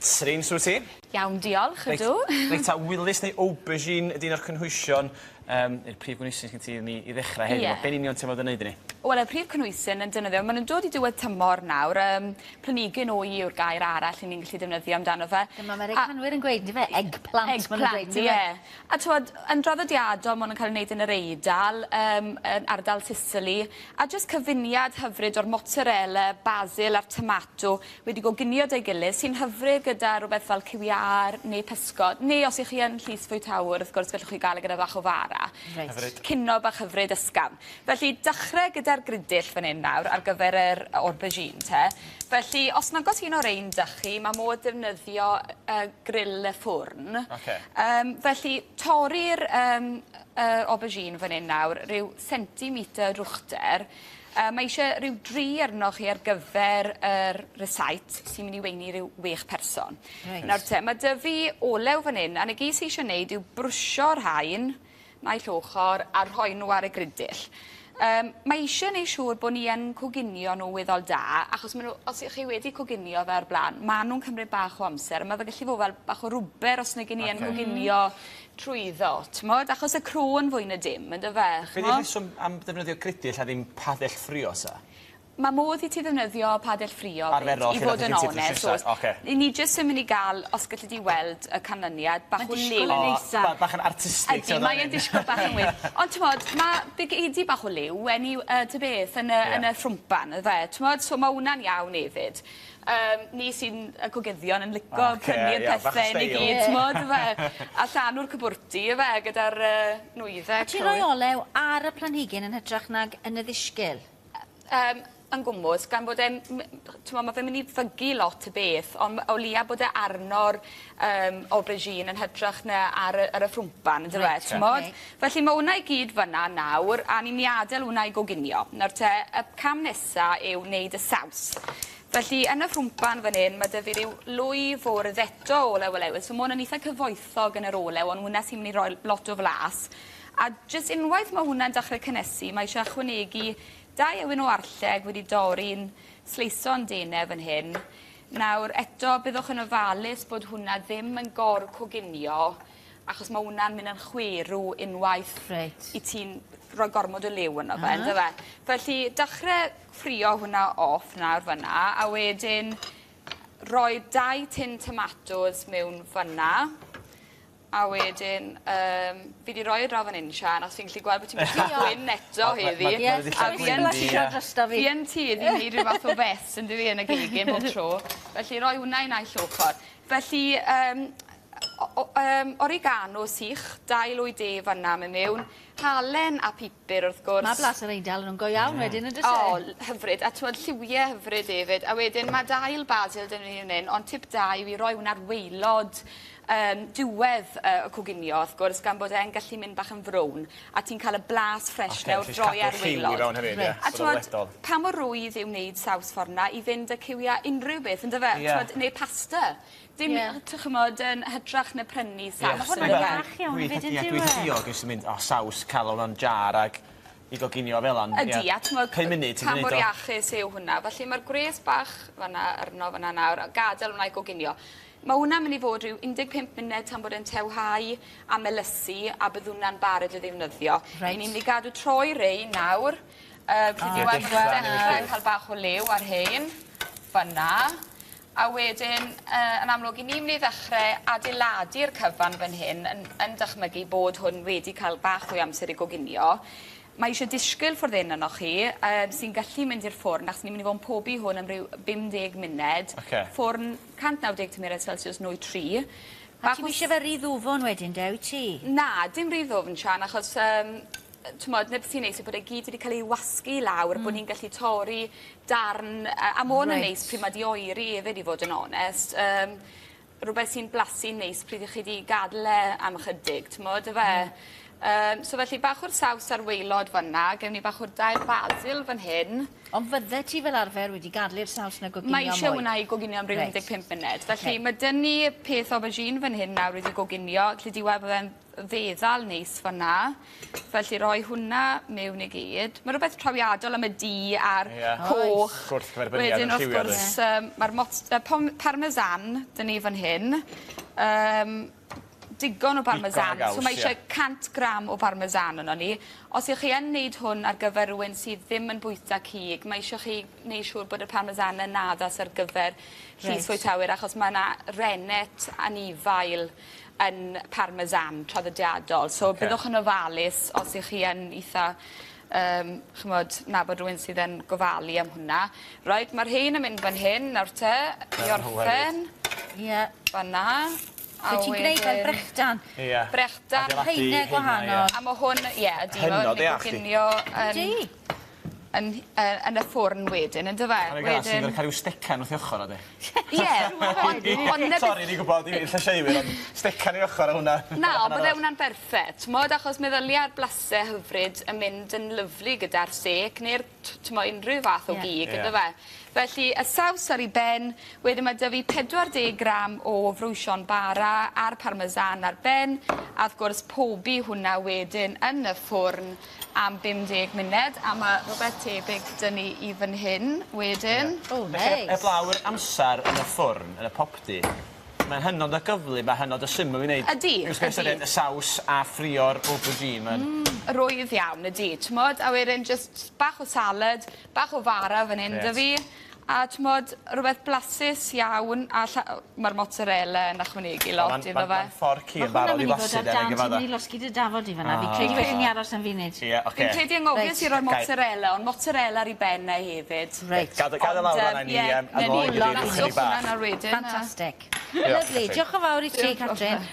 Catrin, shwt ti? Iawn diolch, ydw. Reit reit ta, Willys neu aubergine ydi un o'r cynhwysion yym neu'r prif gynhwysyn sgyn ti i ni i ddechra heddiw. Ie. Be' yn union ti am fod yn neud i ni? Wel y prif cynhwysyn yn defnyddio ma' nw'n dod i diwedd tymor nawr yym planigyn wy yw'r gair arall 'yn ni'n gallu defnyddio amdano fe. Dyma Americanwyr yn gweud yndyfe? Eggplant ma' nw'n gweud Eggplant ie. A t'wod yn draddodiadol ma' nw'n ca'l 'u neud yn yr Eidal yym yn ardal Sicily a jyst cyfuniad hyfryd o'r mozzarella, basil a'r tomato wedi goginio 'da'i gilydd sy'n hyfryd gyda rwbeth fel cyw iâr neu pysgod neu os 'ych chi yn llys fwytawr wrth gwrs gallwch chi ga'l e gyda bach o fara. Reit. Hyfryd. Cino bach hyfryd ysgafn. Felly dechre gyda'r gridyll fan 'yn nawr ar gyfer yr aubergine 'te. Felly os nag o's un o rein 'dach chi ma' modd defnyddio yy grill y ffwrn. Oce. Yym felly torri'r yym yy aubergine fan 'yn nawr ryw centimeter uchder. Yy mae isie ryw dri arnoch chi ar gyfer yr rysait sy'n myn' i weini ryw wech person. Reit. Nawr te ma' 'dy fi olew fan 'yn a 'na gyd sy isie neud yw brwsio'r rhain naill ochor a rhoi nhw ar y gridyll. Yym mae isie neu' siŵr bo' ni yn coginio nhw weddol da achos ma' nhw os 'ych chi wedi coginio fe o'r bla'n ma' nw'n cymryd bach o amser a ma' fe gallu fod fel bach o rwber os nag 'yn ni yn coginio trwyddo t'mod achos y cro'n fwy na dim on'd yfe Be' 'di'r ch'mo'? rheswm am ddefnyddio gridyll a ddim padell ffrio sa? Ma' modd i ti ddefnyddio padell ffrio 'fyd. Arferol I lle fod yn onest o's. Oce. 'Yn ni jyst yn myn' i ga'l os galli di weld y canlyniad bach o liw. Mae'n disgwl yn neis a... Ba- bach yn artistig Ydi mae e'n disgwl bach yn well. Ond t'mod ma' fe gei di bach o liw any yy ta beth yn y yn y ffrwmpan on'd yfe t'mod so ma' wnna'n iawn efyd. Yym ni sy'n y cogyddion yn lico prynu'r pethe 'yn i gyd t'mod yfe? A llanw'r cwpwrty yfe gyda'r yy nwydde. A ti'n rhoi olew ar y planhigyn yn hytrach nag yn y ddisgyl? Yym yn gwmws gan bod e'n m- t'mo' ma' fe myn' i fygu lot o beth on' m- o leia bod e arno'r yym aubergine yn hytrach na ar y ar y ffrwmpan on'd yfe t'mod? Felly ma' wnna i gyd fyn 'na nawr a ni myn' i adel wnna i goginio. Nawr te y cam nesa yw neud y saws. Felly yn y ffrwmpan fan 'yn ma' 'dy fi ryw lwy fwrdd eto o olew olewydd so ma' 'wn yn itha cyfoethog yn yr olew on' wnna sy myn' i roi lot o flas. A jyst unwaith ma' hwnna'n dechre cynnesu mae isie ychwanegu dau ewin o arlleg wedi dorri'n sleiso'n dene fan hyn. Nawr eto byddwch yn ofalus bod hwnna ddim yn gor-coginio achos ma' wnna'n myn' yn chwerw unwaith... Reit. ...i ti'n roi gormod o liw yno fe on'd yfe? Felly dechre ffrio hwnna off nawr fyn 'na a wedyn roi dau tin tomatos mewn fyn 'na. A wedyn yym fi 'di roi e draw fan 'yn Siân os fi'n gallu gweld bo' ti'n gwisgo gwyn eto heddi. Ie A fi yn drosto fi. Fi yn tueddu i neud ryw fath o fess on'd yf fi yn y gegin bob tro. Felly roi wnna i naill ochor. Felly yym o- o- yym oregano sych, dau lwy de fan 'na myn' miwn, halen a pupur wrth gwrs. Ma' blas yr Eidal yn nhw'n go iawn wedyn on'd o's e? O l- hyfryd a t'mod lliwie hyfryd efyd a wedyn ma' dail basil 'da ni fan 'yn ond tip da yw i roi wnna ar waelod yym diwedd yy y coginio wrth gwrs gan bod e'n gallu mynd bach yn frown a ti'n ca'l y blas ffres 'na wrth roi ar waelod. Reit. A t'mod pa mor rwydd yw wneud saws ffor 'na i fynd â cyw-iâr unrhyw beth on'd yfe? Ie. T'mod neu pasta. Dim ty ch'mod yn hytrach na prynu Ma' saws hwn yn on'd yfe? iach iawn hefyd on'd yw e? Dwi'n euog jyst yn mynd o saws calon mewn jar ag i goginio fel 'an. Ydi a t'mod Pum munud ti pa 'di neud mor o. iachus yw hwnna felly ma'r gwres bach fan 'na arno fan 'na nawr a gadel wnna i goginio. Ma' wnna myn' i fod ryw 15 munud tan bod e'n tewhau a melysu a bydd wnna'n barod i ddefnyddio. Reit. Ni'n myn' i gadw troi rein nawr yy pryd i weld bod nw'n dechre ca'l bach o liw ar rhein. Fyn 'na. A wedyn yy yn amlwg 'yn ni myn' i ddechre adeiladu'r cyfan fan hyn yn yn dychmygu bod hwn wedi ca'l bach fwy o amser i goginio. Mae isie disgwyl ffordd 'yn arnoch chi yym sy'n gallu mynd i'r ffwrn achos ni myn' i fo' yn pobi hwn am ryw 50 munud. Oce. Ffwrn 190 tymheredd celsiws nwy tri. A ti'm isie fe ry ddwfwn wedyn de wyt ti? Na dim ry ddwfn Sian achos yym t'mod 'na beth sy'n neis yw bod e gyd wedi ca'l ei wasgu i lawr bo' ni'n gallu torri darn yy a ma' 'wn yn neis pryd ma' 'di oeri efyd i fod yn onest yym rwbeth sy'n blasu'n neis pryd 'ych chi 'di gadel e am ychydig t'mod yfe? So felly bach o'r saws ar waelod fan'na, gewn ni bach o'r dail basil fan hyn. Ond fydde ti fel arfer wedi gadel i'r saws 'na goginio mwy? Mae isie hwnna i goginio am ryw 15 munud. Felly ma' 'dyn ni peth aubergine fan hyn nawr wedi goginio, 'lly di weld bod e'n feddal neis fan 'na. Felly rhoi hwnna mewn i gyd. Ma' rwbeth trawiadol am y du a'r coch. Gwrthgyferbyniad Wedyn wrth gwrs ma'r mots- parmesan 'dyn ni fan hyn. Digon o barmesan. So mae eisiau 100 gram o barmesan arnon ni. Os 'ych chi yn neud hwn ar gyfer rywun sydd ddim yn bwyta cig, mae eisiau chi neud siŵr bod y parmesan yn addas ar gyfer llys fwytawyr achos ma' 'na rennet anifail yn parmesan traddodiadol. So byddwch yn ofalus os 'ych chi yn itha ch'mod nabod rywun sydd yn gofalu am hwnna. Reit ma'r rhein yn mynd fan hyn nawr te i orffen. Ie. Fan 'na. A Wyt ti'n gwneud fel brechdan. Ie. Brechdan. Haene gwahanol. A ma' hwn ie ydi ma' 'di coginio yn Ydi. Yn yn y ffwrn wedyn on'd yfe? Wedyn... Ti'n gor'o' ca'l ryw stecan wrth 'i ochor o de? Ie ond ond 'na beth... Sori fi'n gwbod i llysieuwyr ond stecan i ochor a hwnna. Na ond bydde wnna'n berffeth t'mod achos meddylia'r blase hyfryd yn mynd yn lyfli gyda'r stêc ne'r t'mo' unrhyw fath o gig on'd yfe? Felly y saws ar 'i ben, wedyn ma' 'dy fi 40 gram o frwysion bara a'r parmesan ar ben a wrth gwrs pobi hwnna wedyn yn y ffwrn am 50 munud a ma' rwbeth tebyg 'dy ni i fan hyn wedyn. O neis. Felly heblaw'r amser yn y ffwrn yn y popty mae'n hynod o gyflym a hynod o syml i wneud. Ydi ydi. Y saws a ffrio'r aubergine ma'n... Rwydd iawn ydi t'mod a wedyn jyst bach o salad bach o fara fan 'yn 'da fi a t'mod rwbeth blasus iawn a ma'r mozzarella yn ychwanegu lot iddo fe. Ma'n fforc i yn barod i flasu de Ma' hwnna myn' i fod ar dan ti'n myn' i losgi dy dafod di fan 'na. Fi credu well i ni aros am funud. Ie oce. Fi'n credu anghofio i roi mozzarella ond mozzarella ar 'i ben e hefyd. Reit. Gad e lawr fan 'na i ni ar ôl i ni chydig bach. Fantastic. Lyfli. Diolch yn fawr i ti Catrin.